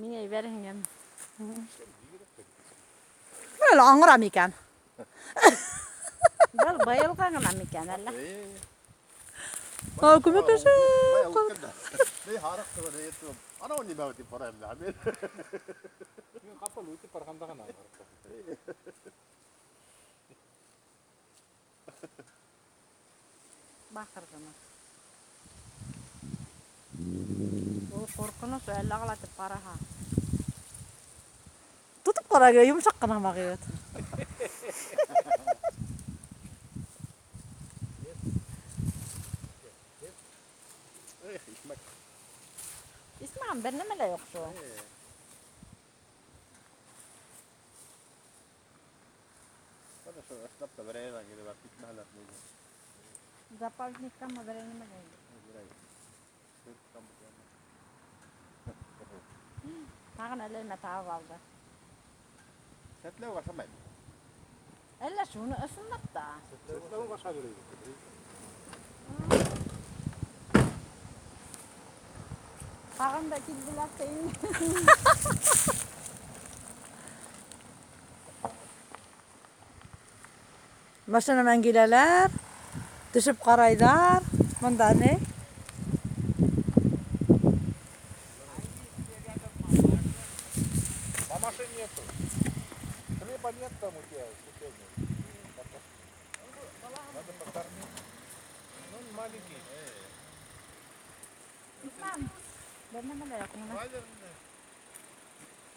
Миңә ебәрһең. Әле аңғыра микән? Был быйылғы ғына микән әллә? Aa, күмәкләшеп. Ана нимә тип ҡарайым да. Мин ҡапыл үтеп барғанда ғына Баҡыр ғына. Ул ҡурҡыныс әллә ҡалатып ҡараһа. Тотоп ҡара, йомшаҡ ҡына һымаҡ. Эх, икмәк. Исмағам, бер нәмә лә юҡ шул. Хорошо, ысынлап та берәйҙән килеп китмәһәләр. Заповедникҡамы берәй нәмә лә юҡ. Тағын әллә нимә табып алды. Сәтләүек ашамайым. Әллә шуны ысынлап та. Сәтләүек ашай йөрөй. Тағын да килделәр тейен. Машина менән киләләр, төшөп ҡарайҙар. Бында ни? Мамаши нету. Хлеба нет там у тебя, сутельный. Надо покормить. Ну, он маленький. Бер нәмә лә юҡ.